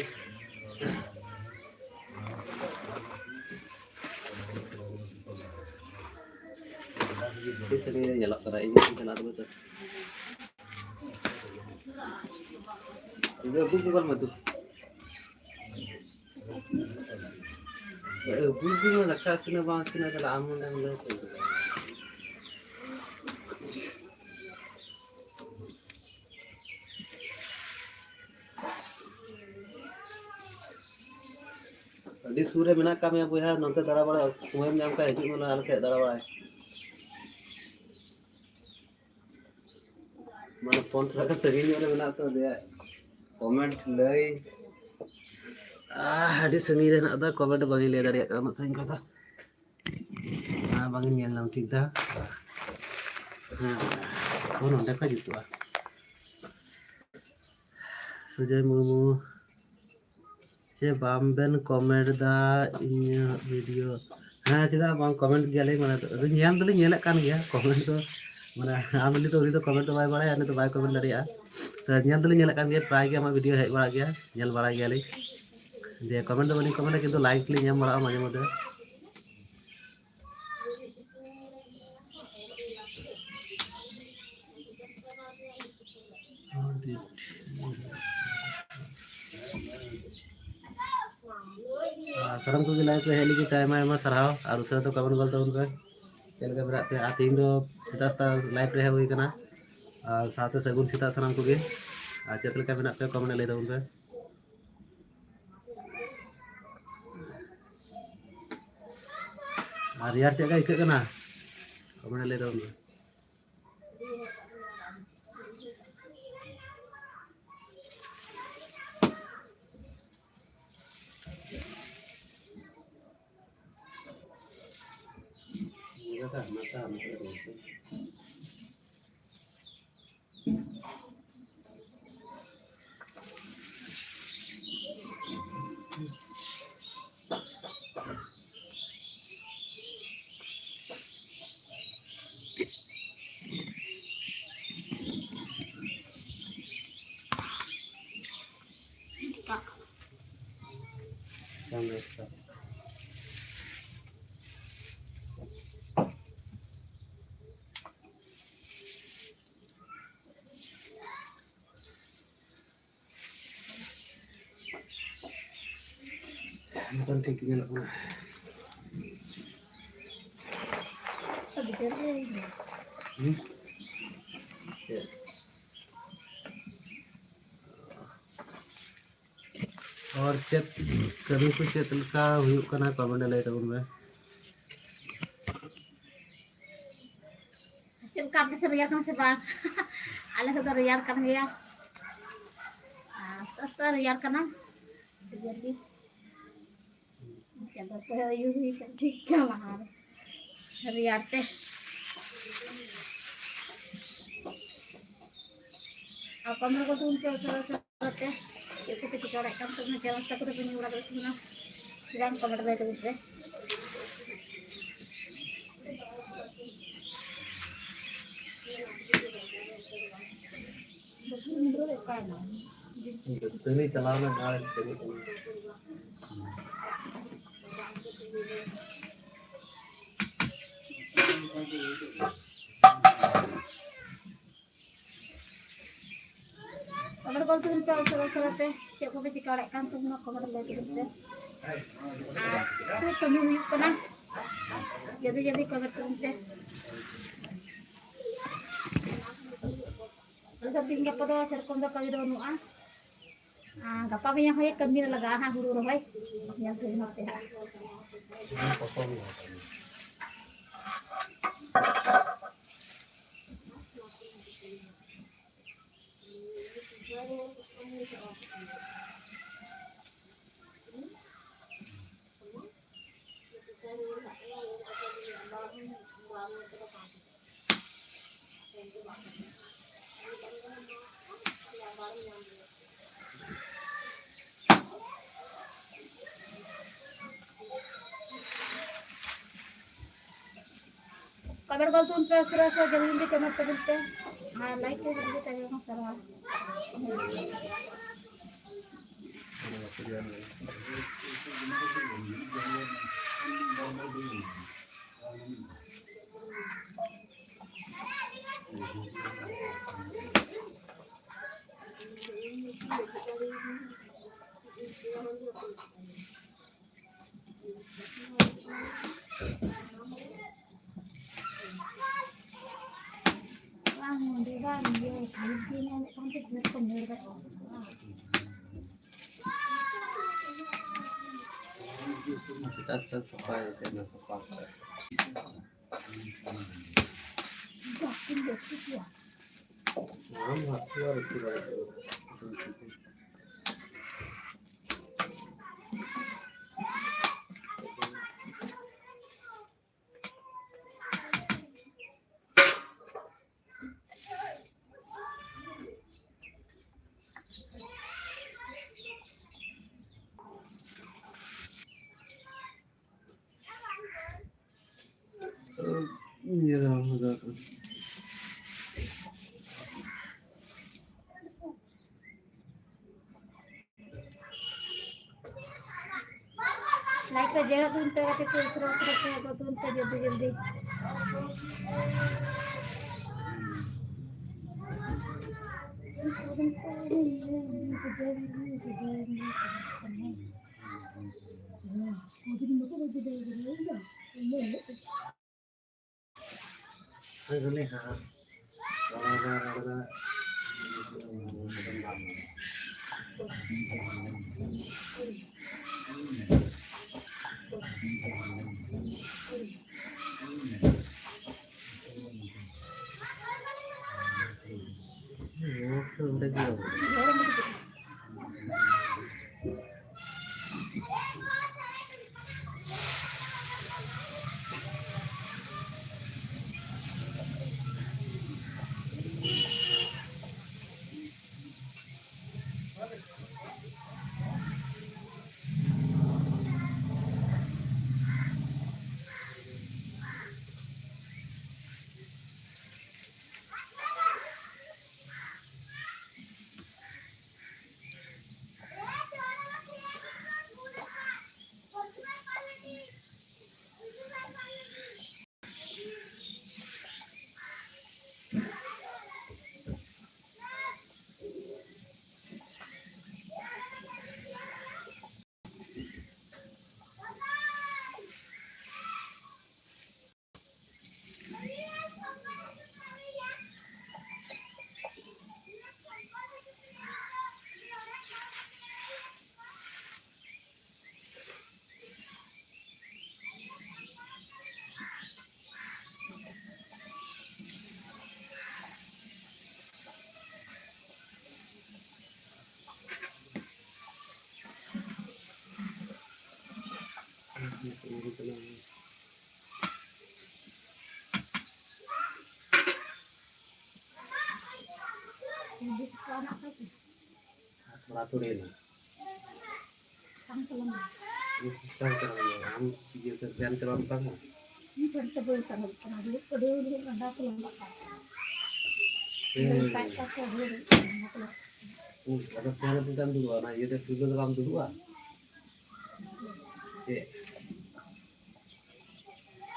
ᱟᱹᱰᱤ ᱥᱟᱺᱜᱤᱧ ᱨᱮ ᱧᱮᱞᱚᱜ ᱠᱟᱱᱟ, ᱤᱧ ᱴᱷᱮᱱ ᱪᱟᱞᱟᱜ ᱛᱚᱵᱮ ᱛᱚ᱾ ᱤᱧ ᱫᱚ ᱵᱩᱡᱽ ᱜᱮ ᱵᱟᱹᱧ ᱵᱩᱡᱽ᱾ ᱵᱩᱡᱽ ᱜᱮ ᱵᱟᱝ ᱫᱟᱠᱟ ᱤᱥᱤᱱᱟ ᱵᱟᱝ ᱤᱥᱤᱱᱟ, ᱛᱟᱦᱞᱮ ᱟᱢ ᱱᱚᱰᱮᱢ ᱞᱟᱹᱭ ᱠᱮᱫᱟ᱾ ᱟᱹᱰᱤ ᱥᱩᱨ ᱨᱮ ᱢᱮᱱᱟᱜ ᱠᱟᱜ ᱢᱮᱭᱟ ᱵᱚᱭᱦᱟ, ᱱᱚᱛᱮ ᱫᱟᱬᱟ ᱵᱟᱲᱟ ᱥᱚᱢᱚᱭᱮᱢ ᱧᱟᱢ ᱠᱷᱟᱡ ᱦᱤᱡᱩᱜ ᱢᱮ ᱟᱞᱮ ᱥᱮᱫ ᱫᱟᱬᱟ ᱵᱟᱲᱟᱭ᱾ ᱢᱟᱱᱮ ᱯᱷᱳᱱ ᱛᱷᱚᱲᱟ ᱜᱟᱱ ᱥᱟᱺᱜᱤᱧ ᱧᱚᱜ ᱨᱮ ᱢᱮᱱᱟᱜ ᱛᱚ, ᱫᱤᱭᱮ ᱠᱚᱢᱮᱱᱴ ᱞᱟᱹᱭ, ᱟᱦ, ᱟᱹᱰᱤ ᱥᱟᱺᱜᱤᱧ ᱨᱮ ᱦᱮᱱᱟᱜ ᱫᱚ, ᱠᱚᱢᱮᱱᱴ ᱵᱟᱝ ᱤᱧ ᱞᱟᱹᱭ ᱫᱟᱲᱮᱭᱟᱜ ᱠᱟᱱᱟ ᱩᱱᱟᱹᱜ ᱥᱟᱺᱜᱤᱧ ᱠᱷᱚᱱ ᱫᱚ᱾ ᱦᱮᱸ, ᱵᱟᱝ ᱤᱧ ᱧᱮᱞ ᱧᱟᱢ ᱴᱷᱤᱠ ᱫᱟ᱾ ᱦᱮᱸ, ᱯᱷᱳᱱ ᱚᱸᱰᱮ ᱠᱷᱚᱡ ᱡᱩᱛᱩᱜᱼᱟ᱾ ᱥᱩᱡᱚᱭ ᱢᱩᱨᱢᱩ, ᱪᱮ ᱵᱟᱝ ᱵᱮᱱ ᱠᱚᱢᱮᱱᱴ ᱫᱟ ᱤᱧᱟᱹᱜ ᱵᱷᱤᱰᱤᱭᱳ? ᱦᱮᱸ, ᱪᱮᱫᱟᱜ ᱵᱟᱝ, ᱠᱚᱢᱮᱱᱴ ᱜᱮᱭᱟᱞᱤᱧ, ᱢᱟᱱᱮ ᱧᱮᱞ ᱫᱚᱞᱤᱧ ᱧᱮᱞᱮᱫ ᱠᱟᱱ ᱜᱮᱭᱟ, ᱠᱚᱢᱮᱱᱴ ᱫᱚ, ᱢᱟᱱᱮ ᱟᱢ ᱩᱱᱤ ᱫᱚ, ᱩᱱᱤ ᱫᱚ ᱠᱚᱢᱮᱱᱴ ᱫᱚ ᱵᱟᱭ ᱵᱟᱲᱟᱭᱟ, ᱩᱱᱤ ᱫᱚ ᱵᱟᱭ ᱠᱚᱢᱮᱱᱴ ᱫᱟᱲᱮᱭᱟᱜᱼᱟ᱾ ᱛᱚ ᱧᱮᱞ ᱫᱚᱞᱤᱧ ᱧᱮᱞᱮᱫ ᱠᱟᱱ ᱜᱮᱭᱟ, ᱯᱨᱟᱭ ᱜᱮ ᱟᱢᱟᱜ ᱵᱷᱤᱰᱤᱭᱳ ᱦᱮᱡ ᱵᱟᱲᱟᱜ ᱜᱮᱭᱟ, ᱧᱮᱞ ᱵᱟᱲᱟᱭ ᱜᱮᱭᱟᱞᱤᱧ᱾ ᱡᱮ ᱠᱚᱢᱮᱱᱴ ᱫᱚ ᱵᱟᱹᱞᱤᱧ ᱠᱚᱢᱮᱱᱴᱟ, ᱠᱤᱱᱛᱩ ᱞᱟᱭᱤᱠ ᱞᱤᱧ ᱮᱢ ᱵᱟᱲᱟᱜᱼᱟ ᱢᱟᱡᱷᱮ ᱢᱚᱫᱽᱫᱷᱮ᱾ ᱟᱨ ᱥᱟᱱᱟᱢ ᱠᱚᱜᱮ ᱞᱟᱭᱤᱵᱷ ᱨᱮ ᱦᱮᱡ ᱞᱟᱹᱜᱤᱫ ᱛᱮ ᱟᱭᱢᱟ ᱟᱭᱢᱟ ᱥᱟᱨᱦᱟᱣ, ᱟᱨ ᱩᱥᱟᱹᱨᱟ ᱛᱮ ᱠᱚᱢᱮᱱᱴ ᱜᱚᱫ ᱛᱟᱵᱚᱱ ᱯᱮ ᱪᱮᱫ ᱞᱮᱠᱟ ᱢᱮᱱᱟᱜ ᱯᱮᱭᱟ᱾ ᱟᱨ ᱛᱮᱦᱮᱧ ᱫᱚ ᱥᱮᱛᱟᱜ ᱥᱮᱛᱟᱜ ᱞᱟᱭᱤᱵᱷ ᱨᱮ ᱦᱮᱡ ᱦᱩᱭ ᱠᱟᱱᱟ, ᱟᱨ ᱥᱟᱶᱛᱮ ᱥᱟᱹᱜᱩᱱ ᱥᱮᱛᱟᱜ ᱥᱟᱱᱟᱢ ᱠᱚᱜᱮ᱾ ᱟᱨ ᱪᱮᱫ ᱞᱮᱠᱟ ᱢᱮᱱᱟᱜ ᱯᱮᱭᱟ ᱠᱚᱢᱮᱱᱴ ᱨᱮ ᱞᱟᱹᱭ ᱛᱟᱵᱚᱱ ᱯᱮ᱾ ᱟᱨ ᱨᱮᱭᱟᱲ ᱪᱮᱫ ᱞᱮᱠᱟ ᱟᱹᱭᱠᱟᱹᱜ ᱠᱟᱱᱟ ᱠᱚᱢᱮᱱᱴ ᱨᱮ ᱞᱟᱹᱭ ᱛᱟᱵᱚᱱ ᱯᱮ᱾ ᱱᱤᱛᱚᱝ ᱴᱷᱤᱠ ᱜᱮ ᱧᱮᱞᱚᱜ ᱠᱟᱱᱟ᱾ ᱦᱩᱸ? ᱪᱮᱫ? ᱟᱨ ᱪᱮᱫ ᱠᱟᱹᱢᱤ ᱠᱚ ᱪᱮᱫ ᱞᱮᱠᱟ ᱦᱩᱭᱩᱜ ᱠᱟᱱᱟ, comment ᱨᱮ ᱞᱟᱹᱭ ᱛᱟᱵᱚᱱ ᱢᱮ᱾ ᱪᱮᱫ ᱞᱮᱠᱟ ᱟᱯᱮ ᱥᱮᱫ ᱨᱮᱭᱟᱲ ᱠᱟᱱᱟ ᱥᱮ ᱵᱟᱝ? ᱟᱞᱮ ᱥᱮᱫ ᱫᱚ ᱨᱮᱭᱟᱲ ᱠᱟᱱ ᱜᱮᱭᱟ, ᱟᱥᱛᱮ ᱟᱥᱛᱮ ᱨᱮᱭᱟᱲ ᱠᱟᱱᱟ, ᱟᱹᱰᱤ ᱡᱳᱨ ᱜᱮ᱾ ᱪᱟᱸᱫᱚ ᱠᱚᱭᱚᱜ ᱟᱹᱭᱩ ᱦᱩᱭ ᱠᱟᱱ ᱴᱷᱤᱠ ᱠᱟᱱᱟ ᱟᱨ ᱨᱮᱭᱟᱲ ᱛᱮ᱾ ᱟᱨ comment ᱠᱚ ᱛᱩᱢ ᱯᱮ ᱩᱥᱟᱹᱨᱟ ᱩᱥᱟᱹᱨᱟ ᱛᱮ᱾ ᱪᱮᱫ ᱠᱚᱯᱮ ᱪᱤᱠᱟᱹ ᱵᱟᱲᱟᱭᱮᱫ ᱠᱟᱱ ᱛᱟᱵᱚᱱᱟ? ᱪᱟ ᱱᱟᱥᱛᱟ ᱠᱚᱫᱚ ᱯᱮ ᱧᱩ ᱵᱟᱲᱟ ᱠᱮᱫᱟ ᱥᱮ ᱵᱟᱝ? ᱪᱮᱫᱟᱜ comment ᱵᱟᱭ ᱛᱟᱵᱚᱱ ᱯᱮ? ᱫᱟᱹᱛᱟᱹᱱᱤ ᱪᱟᱞᱟᱣ ᱞᱮᱱ ᱟᱨ ᱠᱟᱹᱢᱤ ᱠᱟᱱᱟ᱾ comment ᱠᱚ ᱛᱩᱢ ᱯᱮ ᱩᱥᱟᱹᱨᱟ ᱩᱥᱟᱹᱨᱟ ᱛᱮ᱾ ᱪᱮᱫ ᱠᱚᱯᱮ ᱪᱤᱠᱟᱹ ᱵᱟᱲᱟᱭᱮᱫ ᱠᱟᱱ ᱛᱟᱵᱚᱱᱟ? comment ᱞᱟᱹᱭ ᱛᱟᱵᱚᱱ ᱯᱮ᱾ ᱟᱨ ᱪᱮᱫ ᱠᱚ ᱠᱟᱹᱢᱤ ᱦᱩᱭᱩᱜ ᱠᱟᱱᱟ? ᱡᱚᱞᱫᱤ ᱡᱚᱞᱫᱤ comment ᱛᱟᱵᱚᱱ ᱯᱮ᱾ ᱟᱫᱚ ᱛᱮᱦᱮᱧ ᱜᱟᱯᱟ ᱫᱚ ᱥᱮᱨᱚᱠᱚᱢ ᱫᱚ ᱠᱟᱹᱢᱤ ᱫᱚ ᱵᱟᱹᱱᱩᱜᱼᱟ᱾ ᱟᱨ ᱜᱟᱯᱟ ᱢᱮᱭᱟᱝ ᱦᱚᱸ ᱠᱟᱹᱢᱤ ᱨᱮ ᱞᱟᱜᱟᱜᱼᱟ ᱦᱟᱸᱜ, ᱦᱩᱲᱩ ᱨᱚᱦᱚᱭ᱾ ᱧᱮᱞ ᱦᱩᱭ ᱱᱚᱛᱮ ᱦᱟᱸᱜ᱾ ᱠᱚᱢᱮᱱᱴ ᱜᱚᱞ ᱛᱟᱵᱚᱱ ᱯᱮ, ᱩᱥᱟᱹᱨᱟ ᱩᱥᱟᱹᱨᱟ ᱡᱚᱞᱫᱤ ᱡᱚᱞᱫᱤ ᱠᱚᱢᱮᱱᱴ ᱛᱟᱵᱚᱱ ᱯᱮ᱾ ᱟᱨ ᱞᱟᱭᱤᱠ ᱠᱚ ᱡᱚᱞᱫᱤ ᱛᱟᱵᱚᱱ ᱥᱟᱨᱦᱟᱣ᱾ ᱵᱟᱝ, ᱱᱚᱰᱮ ᱵᱟᱝ, ᱤᱭᱟᱹ, ᱠᱷᱟᱹᱞᱤ ᱜᱮ ᱧᱟᱢᱚᱜ ᱠᱟᱱ ᱛᱮ ᱥᱤᱢᱮᱱᱴ ᱠᱚ ᱧᱮᱞ ᱠᱟᱜ ᱠᱚᱣᱟ᱾ ᱥᱮᱛᱟᱜ ᱥᱮᱛᱟᱜ ᱥᱟᱯᱷᱟᱭ ᱛᱮ ᱚᱱᱟ ᱥᱟᱯᱷᱟ ᱥᱟᱯᱷᱟ᱾ ᱟᱢ ᱦᱟᱹᱠᱩ ᱟᱨ ᱩᱛᱩ ᱫᱟᱲᱮᱭᱟᱜ ᱠᱟᱱᱟ᱾ ᱤᱭᱟᱹ ᱫᱚ ᱵᱟᱝ ᱞᱟᱜᱟᱣ ᱠᱟᱱᱟ᱾ ᱞᱟᱭᱤᱠ ᱨᱮ ᱡᱚᱭᱮᱱ ᱛᱟᱵᱚᱱ ᱯᱮ ᱜᱟᱛᱮ ᱠᱚ, ᱩᱥᱟᱹᱨᱟ ᱩᱥᱟᱹᱨᱟ ᱛᱮ ᱜᱚᱫ ᱛᱟᱵᱚᱱ ᱯᱮ ᱡᱚᱞᱫᱤ ᱡᱚᱞᱫᱤ᱾ ᱛᱷᱚᱲᱟ ᱛᱷᱚᱲᱤ ᱮᱱᱟ᱾ ᱵᱟᱝ ᱪᱟᱞᱟᱜ ᱠᱟᱱᱟ᱾ ᱟᱢ ᱤᱭᱟᱹ ᱛᱮ ᱵᱮᱭᱟᱢ ᱛᱮ ᱵᱟᱢ ᱛᱟᱝᱟ? ᱤᱧ ᱴᱷᱮᱱ ᱛᱮ ᱵᱟᱹᱧ ᱛᱟᱝ ᱫᱟᱲᱮᱭᱟᱜ ᱠᱟᱱᱟ, ᱫᱩᱲᱩᱵ ᱠᱚ ᱟᱹᱰᱤ ᱜᱷᱟᱹᱲᱤᱡ ᱞᱟᱸᱜᱟ ᱠᱚ ᱞᱟᱸᱜᱟᱜ ᱠᱟᱱᱟ᱾ ᱦᱮᱸ᱾ ᱫᱩᱲᱩᱵ ᱠᱷᱟᱡ ᱫᱚ ᱟᱹᱰᱤ ᱜᱷᱟᱹᱲᱤᱡ ᱞᱟᱸᱜᱟ ᱠᱚ ᱞᱟᱸᱜᱟᱜ ᱠᱟᱱᱟ᱾ ᱦᱩᱸ, ᱟᱫᱚ ᱯᱷᱮᱱ ᱨᱮ ᱪᱮᱫᱟᱜ ᱮᱢ ᱫᱩᱲᱩᱵᱼᱟ? ᱚᱱᱟ ᱤᱭᱟᱹ ᱨᱮ ᱯᱩᱭᱞᱩ ᱫᱚ ᱵᱟᱢ ᱫᱩᱲᱩᱵᱼᱟ? ᱪᱮᱫ?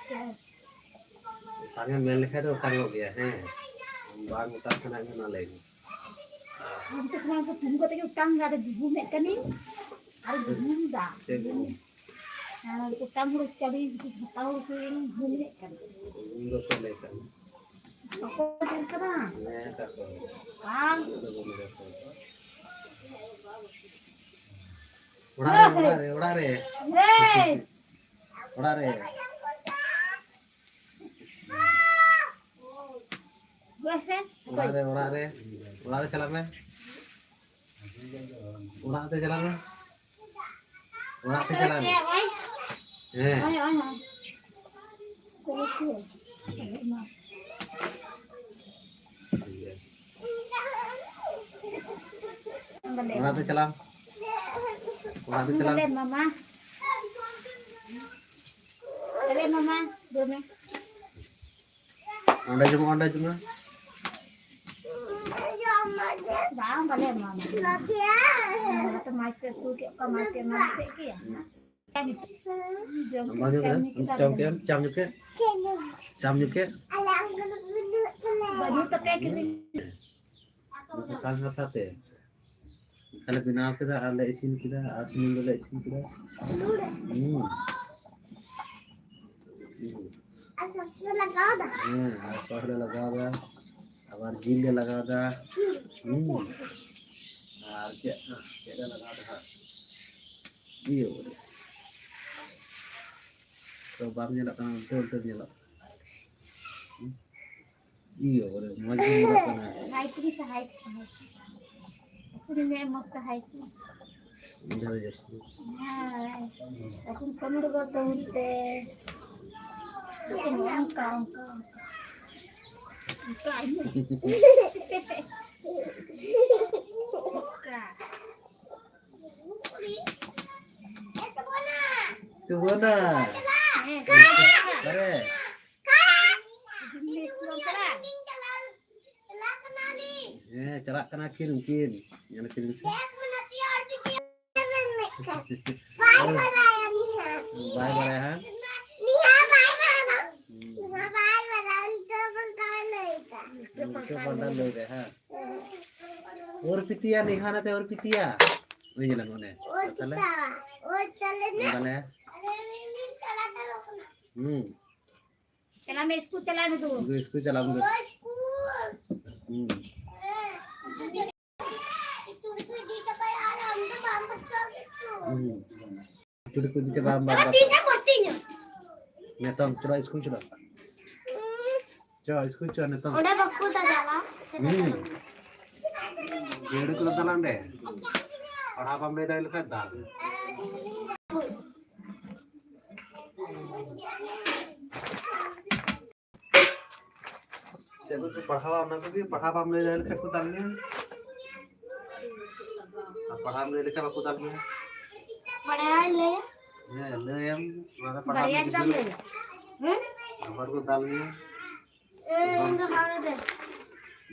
ᱦᱮᱸ᱾ ᱚᱴᱟᱝ ᱮᱢ ᱢᱮᱱ ᱞᱮᱠᱷᱟᱡ ᱫᱚ ᱚᱴᱟᱝᱚᱜ ᱜᱮᱭᱟ, ᱦᱮᱸ᱾ ᱵᱟᱝ ᱚᱴᱟᱝ ᱥᱟᱱᱟᱭᱮᱫ ᱢᱮᱭᱟ, ᱚᱱᱟ ᱞᱟᱹᱭ ᱢᱮ᱾ ᱟᱢ ᱛᱚ ᱥᱟᱱᱟᱢ ᱠᱚ ᱛᱤᱸᱜᱩ ᱠᱟᱛᱮ ᱜᱮ ᱚᱴᱟᱝ ᱫᱟ, ᱟᱫᱚ ᱜᱩᱦᱩᱢᱮᱫ ᱠᱟᱹᱱᱟᱹᱧ ᱟᱨ ᱜᱩᱦᱩᱢ ᱫᱟ᱾ ᱪᱮᱫ ᱜᱩᱦᱩᱢ? ᱟᱨ ᱚᱴᱟᱝ ᱦᱩᱲᱩ ᱪᱟᱣᱞᱮ ᱡᱩᱫᱤ ᱦᱟᱛᱟᱣ ᱦᱩᱭ ᱞᱮᱱ ᱜᱩᱦᱩᱢᱮᱫ ᱠᱟᱱᱟ᱾ ᱜᱩᱦᱩᱢ ᱫᱚ ᱚᱠᱚᱭ ᱞᱟᱹᱭ ᱠᱟᱜ ᱢᱮ? ᱵᱟᱠᱚ ᱢᱮᱱ ᱠᱟᱱᱟ᱾ ᱦᱮᱸ, ᱚᱠᱟ ᱠᱚ? ᱵᱟᱝ᱾ ᱚᱲᱟᱜ ᱨᱮ, ᱚᱲᱟᱜ ᱨᱮ, ᱚᱲᱟᱜ ᱨᱮ᱾ ᱦᱮᱸ᱾ ᱚᱲᱟᱜ ᱨᱮ᱾ ᱵᱮᱥ ᱵᱮᱥ᱾ ᱚᱲᱟᱜ ᱨᱮ, ᱚᱲᱟᱜ ᱨᱮ, ᱚᱲᱟᱜ ᱨᱮ ᱪᱟᱞᱟᱜ ᱢᱮ᱾ ᱚᱲᱟᱜ ᱛᱮ ᱪᱟᱞᱟᱜ ᱢᱮ᱾ ᱚᱲᱟᱜ ᱛᱮ ᱪᱟᱞᱟᱜ ᱢᱮ᱾ ᱦᱮᱸ᱾ ᱦᱳᱭ, ᱦᱳᱭ, ᱦᱳᱭ᱾ ᱚᱲᱟᱜ ᱛᱮ ᱪᱟᱞᱟᱜ ᱢᱮ᱾ ᱚᱲᱟᱜ ᱛᱮ ᱪᱟᱞᱟᱜ ᱢᱮ᱾ ᱢᱟᱢᱟ᱾ ᱪᱟᱞᱮ ᱢᱟᱢᱟ, ᱫᱩ ᱢᱮ᱾ ᱚᱸᱰᱮ ᱡᱚᱢᱟ, ᱚᱸᱰᱮ ᱡᱚᱢᱟ᱾ ᱵᱟᱝ, ᱵᱟᱞᱮ ᱮᱢᱟᱢᱟ᱾ ᱚᱱᱟ ᱛᱚ ᱢᱟᱡᱽ ᱛᱮ ᱩᱛᱩ ᱠᱮᱫ ᱠᱚᱣᱟ, ᱢᱟᱡᱽ ᱛᱮ ᱮᱢᱟᱢ ᱠᱮᱫ ᱜᱮᱭᱟ᱾ ᱡᱚᱢ ᱵᱟᱝ ᱧᱩ ᱠᱮᱫ, ᱠᱮᱫᱟ? ᱪᱟᱢ ᱧᱩ ᱠᱮᱫ? ᱪᱟᱢ ᱧᱩ ᱠᱮᱫ? ᱪᱟᱢ ᱧᱩ ᱠᱮᱫ? ᱵᱟᱹᱱᱩᱜ ᱛᱟᱯᱮᱭᱟ ᱠᱤᱨᱤᱧ? ᱥᱟᱥᱟᱝ ᱦᱟᱥᱟ ᱛᱮ᱾ ᱛᱟᱦᱞᱮ ᱵᱮᱱᱟᱣ ᱠᱮᱫᱟ ᱟᱨ ᱞᱮ ᱤᱥᱤᱱ ᱠᱮᱫᱟ ᱟᱨ ᱥᱩᱱᱩᱢ ᱫᱚᱞᱮ ᱤᱥᱤᱱ ᱠᱮᱫᱟ᱾ ᱦᱩᱸ᱾ ᱦᱩᱸ᱾ ᱟᱨ ᱥᱚᱥ ᱞᱮ ᱞᱟᱜᱟᱣ ᱫᱟ᱾ ᱦᱮᱸ, ᱟᱨ ᱥᱚᱥ ᱞᱮ ᱞᱟᱜᱟᱣ ᱫᱟ᱾ ᱟᱵᱟᱨ ᱡᱤᱞ ᱞᱮ ᱞᱟᱜᱟᱣ ᱫᱟ᱾ ᱡᱤᱞ᱾ ᱦᱩᱸ᱾ ᱟᱨ ᱪᱮᱫ, ᱪᱮᱫ ᱞᱮ ᱞᱟᱜᱟᱣ ᱫᱟ ᱦᱟᱸᱜ? ᱤᱭᱟᱹ᱾ ᱛᱚ ᱵᱟᱢ ᱧᱮᱞᱚᱜ ᱠᱟᱱᱟ, ᱩᱞᱴᱟᱹ ᱩᱞᱴᱟᱹ ᱧᱮᱞᱚᱜ ᱠᱟᱱᱟ᱾ ᱦᱩᱸ? ᱤᱭᱟᱹ, ᱵᱚᱞᱮ ᱢᱚᱡᱽ ᱜᱮ ᱧᱮᱞᱚᱜ ᱠᱟᱱᱟ᱾ ᱦᱟᱭ ᱠᱚᱢᱮ ᱥᱮ ᱦᱟᱭ ᱠᱚᱢᱮ᱾ ᱩᱱᱤ ᱢᱮ ᱢᱚᱡᱽ ᱛᱮ ᱦᱟᱭ ᱠᱚᱢᱮ᱾ ᱤᱧ ᱫᱷᱟᱨᱮ ᱡᱟᱹᱯᱩᱫ᱾ ᱦᱟᱭ᱾ ᱮᱠᱷᱚᱱ ᱠᱚᱢᱮᱰᱤ ᱜᱚᱞᱯᱚ ᱦᱩᱭ ᱛᱮ᱾ ᱮᱠᱷᱚᱱ ᱚᱱᱠᱟ, ᱚᱱᱠᱟ, ᱚᱱᱠᱟ᱾ ᱚᱱᱠᱟ ᱟᱭᱢᱟ᱾ ᱛᱩᱵᱚᱱᱟ᱾ ᱟᱨᱮ᱾ ᱦᱮᱸ, ᱪᱟᱞᱟᱜ ᱠᱟᱱᱟ ᱠᱤᱱ ᱩᱱᱠᱤᱱ᱾ ᱧᱮᱞ ᱠᱤᱱ ᱥᱮ᱾ ᱵᱟᱭ ᱵᱟᱲᱟᱭᱟ ᱱᱤᱦᱟ᱾ ᱵᱟᱭ ᱵᱟᱲᱟᱭᱟ, ᱦᱮᱸ? ᱱᱤᱦᱟ ᱵᱟᱭ ᱵᱟᱲᱟᱭᱟ᱾ ᱦᱩᱸ᱾ ᱱᱤᱦᱟ ᱵᱟᱭ ᱵᱟᱲᱟᱭᱟ, ᱩᱞᱴᱟᱹ ᱯᱟᱞᱴᱟ ᱞᱟᱹᱭ ᱫᱟ᱾ ᱩᱞᱴᱟᱹ ᱯᱟᱞᱴᱟ ᱞᱟᱹᱭ ᱫᱟ, ᱦᱮᱸ? ᱚᱨ ᱯᱤᱛᱤᱭᱟ, ᱱᱤᱦᱟ ᱱᱟᱛᱮ ᱚᱨ ᱯᱤᱛᱤᱭᱟ᱾ ᱳᱭ ᱧᱮᱞᱟᱢ ᱚᱱᱮ᱾ ᱚᱨ ᱛᱟᱦᱞᱮ? ᱯᱤᱛᱟ, ᱚᱨ ᱛᱟᱞᱮ ᱱᱟ᱾ ᱛᱟᱦᱞᱮ? ᱦᱩᱸ᱾ ᱪᱟᱞᱟᱜ ᱢᱮ, ᱥᱠᱩᱞ ᱪᱟᱞᱟᱜ ᱢᱮ ᱛᱚ᱾ ᱩᱱᱠᱩ ᱥᱠᱩᱞ ᱪᱟᱞᱟᱜ ᱢᱮ᱾ ᱦᱩᱸ᱾ ᱦᱩᱸ᱾ ᱪᱩᱲᱤ ᱠᱚ ᱤᱫᱤ ᱪᱟᱵᱟ ᱟᱢ ᱵᱟᱨ ᱵᱟᱨ᱾ ᱱᱤᱛᱚᱝ ᱪᱚᱞᱚ ᱥᱠᱩᱞ ᱪᱚᱞᱚ᱾ ᱪᱚ ᱥᱠᱩᱞ ᱪᱚ ᱱᱤᱛᱚᱝ᱾ ᱚᱸᱰᱮ ᱵᱟᱠᱚ ᱫᱟᱫᱟᱞᱟ᱾ ᱦᱩᱸ᱾ ᱡᱟᱹᱲᱩ ᱠᱚ ᱫᱟᱞᱟ ᱚᱸᱰᱮ᱾ ᱯᱟᱲᱦᱟᱣ ᱵᱟᱢ ᱞᱟᱹᱭ ᱫᱟᱲᱮ ᱞᱮᱠᱷᱟᱱ ᱫᱟᱞ᱾ ᱪᱮᱫ ᱠᱚᱯᱮ ᱯᱟᱲᱦᱟᱣᱟ ᱚᱱᱟ ᱠᱚᱜᱮ, ᱯᱟᱲᱦᱟᱣ ᱵᱟᱢ ᱞᱟᱹᱭ ᱫᱟᱲᱮ ᱞᱮᱠᱷᱟᱱ ᱠᱚ ᱫᱟᱞ ᱢᱮᱭᱟ᱾ ᱟᱨ ᱯᱟᱲᱦᱟᱣ ᱮᱢ ᱞᱟᱹᱭ ᱞᱮᱠᱷᱟᱱ ᱵᱟᱠᱚ ᱫᱟᱞ ᱢᱮᱭᱟ᱾ ᱵᱟᱲᱟᱭᱟᱧ ᱞᱟᱹᱭᱟ᱾ ᱦᱮᱸ, ᱞᱟᱹᱭᱟᱢ᱾ ᱚᱱᱟ ᱫᱚ ᱯᱟᱲᱦᱟᱣ ᱵᱟᱲᱟᱭᱟᱧ ᱢᱮ ᱵᱟᱢ ᱜᱤᱫᱽᱨᱟᱹ᱾ ᱞᱟᱹᱭᱟ᱾ ᱦᱮᱸ? ᱟᱵᱟᱨ ᱠᱚ ᱫᱟᱞ ᱢᱮᱭᱟ᱾ ᱮ, ᱤᱧ ᱫᱚ ᱦᱟᱣᱲᱟ ᱨᱮ᱾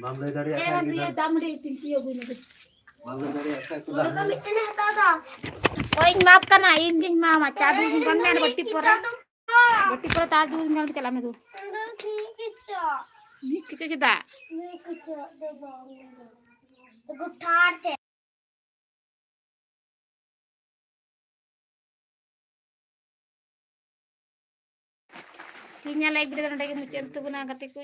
ᱵᱟᱢ ᱞᱟᱹᱭ ᱫᱟᱲᱮᱭᱟᱜ ᱮ, ᱠᱷᱟᱱ ᱵᱟᱢ ᱜᱮ ᱞᱟᱹᱭᱟ, ᱫᱟᱞ ᱢᱮ᱾ ᱫᱟᱜ ᱢᱟᱹᱰᱤ ᱴᱤᱝᱠᱤ ᱟᱹᱜᱩᱭ ᱢᱮ᱾ ᱵᱟᱢ ᱞᱟᱹᱭ ᱫᱟᱲᱮᱭᱟᱜ ᱠᱷᱟᱱ ᱠᱚ ᱫᱟᱞ ᱢᱮᱭᱟ᱾ ᱢᱤᱫᱴᱮᱱ ᱦᱟᱛᱟᱣ ᱫᱟ᱾ ᱳᱭ, ᱤᱧ ᱢᱟᱯ ᱠᱟᱱᱟ, ᱤᱧ ᱜᱤᱧ ᱢᱟᱢᱟ᱾ ᱪᱟ ᱫᱩᱞ ᱵᱟᱹᱧ ᱢᱮᱱ ᱵᱟᱹᱴᱤ ᱯᱚᱨᱟ᱾ ᱵᱟᱹᱴᱤ ᱯᱚᱨᱟ ᱪᱟ ᱫᱩᱞ ᱢᱮᱱ ᱪᱟᱞᱟᱜ ᱢᱮ ᱫᱩ᱾ ᱤᱧ ᱫᱚ ᱢᱤᱫ ᱠᱤᱪᱚ᱾ ᱢᱤᱫ ᱠᱤᱪᱚ ᱪᱮᱫᱟᱜ? ᱢᱤᱫ ᱠᱤᱪᱚ ᱫᱚ ᱵᱟᱝ᱾ ᱜᱚᱴᱷᱟᱲ ᱛᱮ᱾ ᱛᱮᱦᱮᱧᱟᱜ live video ᱫᱚ ᱱᱚᱰᱮ ᱜᱮ ᱢᱩᱪᱟᱹᱫ ᱮᱱ ᱛᱟᱵᱚᱱᱟ, ᱜᱟᱛᱮ ᱠᱚ᱾